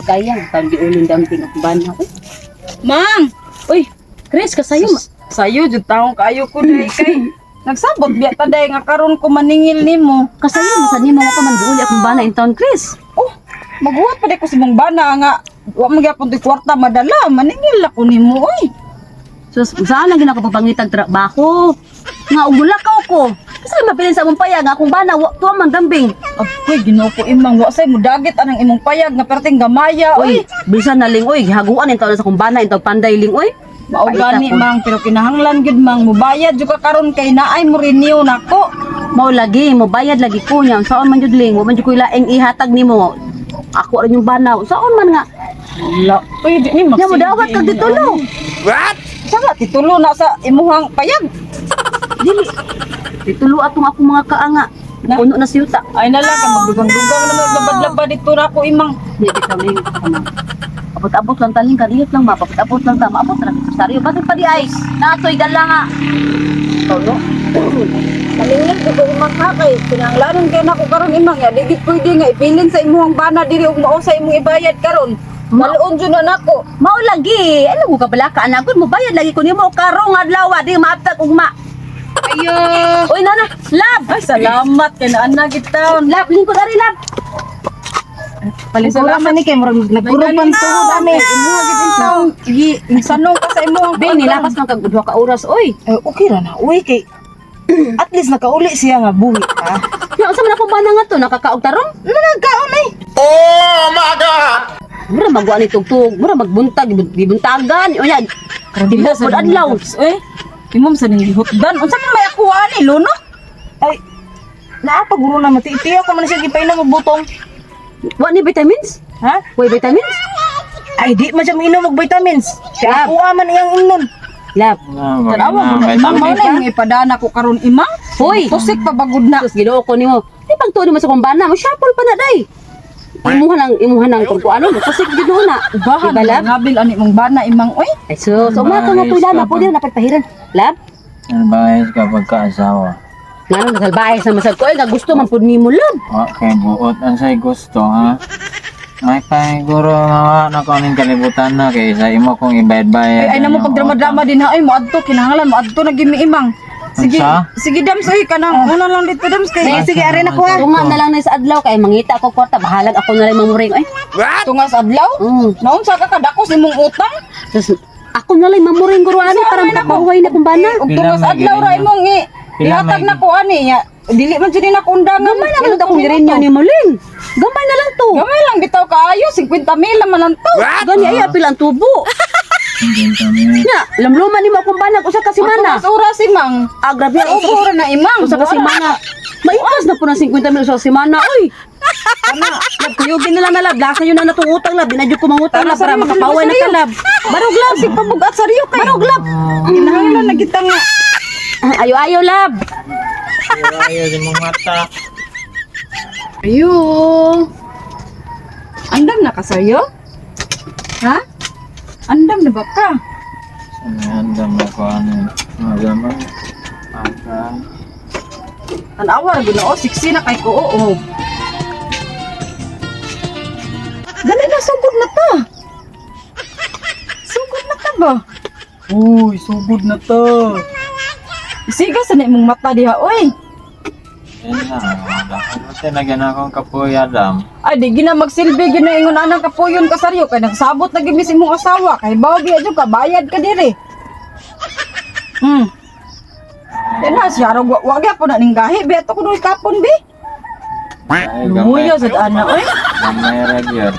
Kaya taon giulin damping ang bana. Uy, Mang! uy, Chris, kasayo ma. Sayo jud taong kaayo ko dai kay nagsabot biya ta day nga karon ko maningil nimo. Kasayo mo sa nimo nga pa man giuli akong bana in town, Chris. Oh, maghuwat pa day ko sa imong bana nga wa man gyapon to'y kwarta madala, maningil ako nimo oy. So, saan lang gina ko pagpangitag trabaho? Nga ugula ka ko. Kasi mapilin sa among payag nga akong bana wa tuwa man dambing. Agoy, Ginoo ko imang wa say mudagit anang imong payag nga perting gamaya Uy, oy. bisan na ling oy, haguan in taon sa akong bana in taon panday ling oy. Mao Paita gani ko. mang, pero kinahanglan gyud mang mubayad jud ka karon kay naay mo renew nako. Mao lagi, mo bayad lagi ko niya. Saon man jud ling, wa man jud ko ilaing ihatag nimo. Ako ra yung bana. Saon man nga. Wala. Uy, di ni Nya mo dawat kag ditulo. Sa titulo na sa imuhang payag. Dili. Ditulo atong akong mga kaanga. Na? Puno na siyuta. Ay na lang, magdugang-dugang na maglabad-labad dito na ako imang. Di bitaw ling. Abot-abot lang taling kadiyot lang ma. Abot-abot lang ta. Maabot ra sa saryo. Bakit pa di ay? Natoy dala nga. Ikaw no? Kalingin ko ko imang ha kay kinahanglanon kay nako karon imang ya digit pwede nga ipilin sa imuhang bana diri ug mao sa imong ibayad karon. Maluon jud na nako. Mao lagi. Alam mo ka bala ka anagod mo bayad lagi ko nimo karong adlaw di maabtag ugma. Ayo. Oy nana, lab. Ay salamat kay naana gid taon. Lab lingkod ari lab. Salamat ni kay murag nagkurupan tuhod ani. Imuha gid in taon. Gi sanong ka sa imuhang Be nilapas man kag duha ka oras oy. Eh, okay ra na. Uy kay at least nakauli siya nga buhi ha. Ya unsa man ako bana nga to nakakaog tarong? Nagkaon ay. Mura magwa ni tugtog, mura magbuntag, gibuntagan. Unya, Dila sa adlaw. Oy. Imom sa ning gihutdan. Unsa man may akuha ani luno? Ay naa pa guro na mati-tiyo ko man siya gipainom og butong. Wa ni vitamins? Ha? Way vitamins? Ay di man siya miinom og vitamins. Kay Lab. ako man iyang imnon. Lab. Tanawa mo na imang mao na imong ipadana ko karon imang. Hoy. Tusik pa bagud na. Sus Ginoo ko nimo. Di pagtuon mo sa kumbana, mo shuffle pa na day. Imuha nang kung ano, kusik gid na. Ubahan Diba, lab? ngabil ani imong bana imang oy. Ay sus, so, uma ka nga po na po na pagpahiran. Lab, Salbahe ka pagkaasawa. ngano nasalbahe sa masag ko ay nga gusto man pud nimo lab. Okay, buot ang say gusto, ha? May paniguro nga na ko ning kalibutan na kay sa imo kong ibayad-bayad. Ay, ay namo ang pagdrama-drama din ha ay moadto kinahanglan moadto na gimi imang. Sige, Unsa? sige dams oy kanang una lang dito dams kay Sige, sige, ari na ko ha. Tunga na lang na sa adlaw kay mangita ko kwarta, bahalag ako na lang mamuring ay. Tunga sa adlaw. Mm. Naunsa ka kadako sa imong utang? Sus, ako na lang mamuring guro ani para makapahuway na kumbana. Ug Pila tunga sa may adlaw ra girinyo? imong i Pila ihatag may na ko ani ya. Dili man jud ni nakundangan. Gamay na lang akong girinyo ni Muling. Gamay na lang to. Gamay lang bitaw kaayo 50 mil man lang to. Gani ay apil ang tubo. Hindi kami. Nya, lamluman nimo akong banag usa ka semana. Tunga sa oras imang. Ah, grabe ang usa Ubo ra na imang. usa ka semana. Maipas na po ng 50 mil usa ka semana, oy. Ana, lab kuyugin na lang na lab. Lasa yun na natong utang lab. Di na jud ko mangutang lab para makapaway na ka lab. Barog lab, Sig pabugat sa riyo kay. Barog lab. Kinahanglan na kita nga. Ayo ayo lab. Ayaw sa imong mata. Ayo. Andam na ka sa'yo? Ha? Andam na ba ka? Andam ako ano. Madama. Aka. Tanawa ra Ginoo, sexy na kay ko oo. Dali na sugod na ta. Sugod na ta ba? Uy, sugod na ta. Isiga sa na imong mata diha, oy. Yan lang. Ano talaga na akong kapoy, Adam? Ay, di gina magsilbi ginaingon anang kapuyon ka saryo kay nagsabot na gid mi sa imong asawa kay bawo biya jud ka bayad ka diri. Yan na siya rog wa gyapon na ning gahi bi ato kuno kapon bi. Ay, Luya sad ana oy. Gamay ra gyud.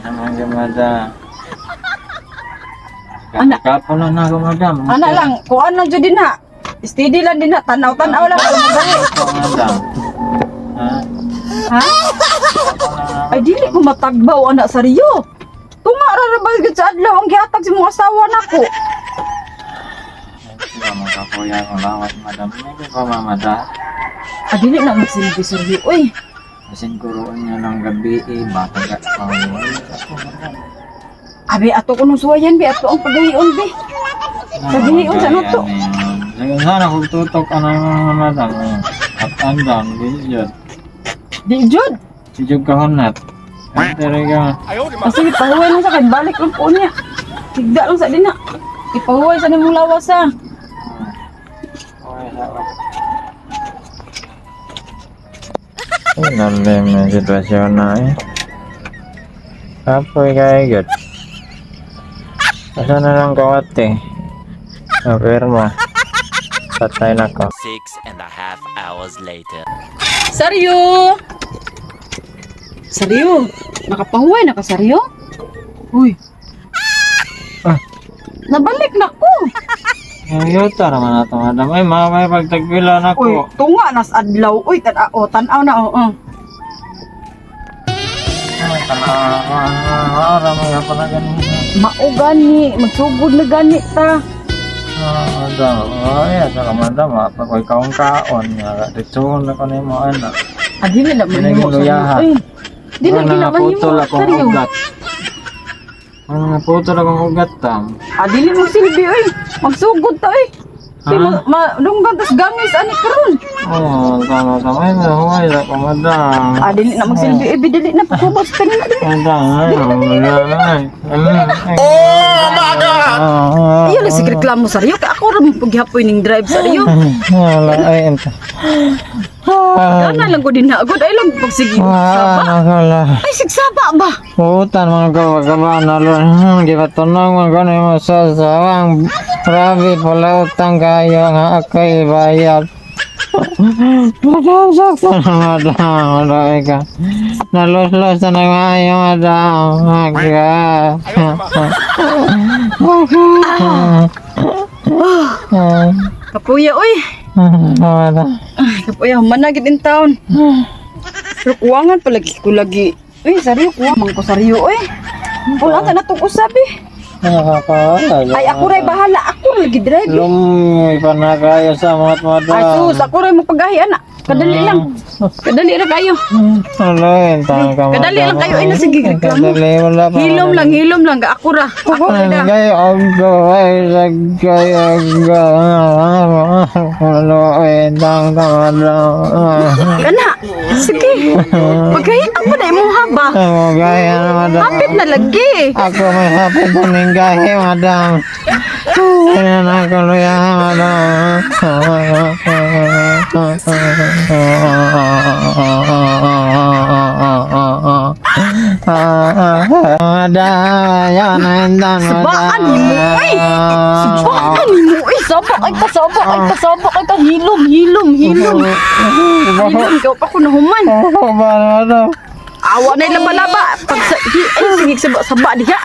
Ano gamada? Ana. Kapon na ako, madam. Ana lang, kuan lang jud din ha. Steady lang din ha, tanaw-tanaw lang kung magahi. Ako, madam. Ha? Ha? Ay dili ko matagbaw ana sa Rio. Tunga ra ra ba gyud sa adlaw ang gihatag sa imong asawa nako. Sila makakuya ang lawas, madam. Medyo pa, mamada. Ah, dili na magsilbi sa Rio oy. Asin kuruan niya ng gabi, eh, bata ka pa. Ako, madam. Abi ato kuno suwayan bi ato ang pagahion bi. Sabihin, unsa na to? Ngayon sana kung tutok, ano mga madam. Up and down, di yun. Di jud. Si Jug Kahonat. Talaga. Ah, sige, pahuway lang sa kay balik lang po niya. Higda lang sa dina. Ipahuway sa nimong lawas ah. Ay, nalim yung sitwasyon na eh. Kapoy kay good. Asa na lang kawat eh. Ang pirma. Patay na ko. 6.5 hours later. Saryo! Saryo! Nakapahuway na ka, Saryo? Uy. Ah. Nabalik na ko. Ayuta naman na ito, madam. Ay, mamay pagtagpila na Uy, ko. tunga nas adlaw. Uy, tan-aw, tan-aw na, oo. Ay, tanaw. Ara, mga pala ganun. Mao gani, magsugod na gani ta. Ah, madam. Ay, asa ka, madam. Ah, pag ko'y kaong kaon, nga, dito na ko na yung mga anak. Ah, dili na man mo. Pinagluyaha. Uy, dili Ano gina nga man putol mo. akong Saryo. ugat. Ano nga putol akong ugat, tam? Ah, dili mo silbi, uy. Magsugod ta, uy. Ha? Di ma, ma dunggan tas gangis ani karon. Oo, tama, tama. Ay, nahuway ako, madam. Ah, dili na magsilbi, eh, dili na pagkubos kanina dili. Madam, ay, wala, ay. Oh my God! Ayaw lang sige reklamo saryo kay ako ra man paghihapoy ning drive saryo. Wala, ay, ito. Kana lang ko din na agad ay lang pagsige saba. Ah, wala. Ay sigsaba ba? Utan mga gawa-gawa na lang. Gibatunong mga gano'y mo sa sawang. Grabe pala utang kayo nga ako'y bayad. Madam, sakto na madam. Wala ka. Nalos-los na nga yung madam. Aga. Kapuya oy. Madam. Ay, kapuya managit in town. Pero kuwangan palagi ko lagi. Uy, saryo kuwang man ko saryo oy. Wala ta natong usab eh. Nakakawala. Ay ako ray bahala, ako ra lagi drive. eh. Lumoy pa na kayo sa mga madam. Ay sus, ako ray mo pagahi ana. Kadali lang. Kadali ra kayo. Wala, tama ka, Kadali lang madam. kayo, ay, nasige, reklamo. Kadali, wala pa. Hilom lang, hilom lang ako ra. Ako ra da. Ay, agay, agay, agay. Wala, ay, tama ka, madam. Kana. Sige. Pagahi ako na imong haba. Ang gaya na, madam. Hapit na lagi. Ako may hapit na ning gahe, madam. Kaya na ako luya, madam. Madam, yan na indan, madam. Sabaan ni mo, ay! Sabaan ni mo, ay! Saba ay ka, saba ay ka, saba ay ka. Hilom, hilom, hilom. Hilom, ikaw pa ko nahuman. Oo ba, madam? Awa na yung laba-laba. Pag sa, hi, ay, sige, saba, saba diha.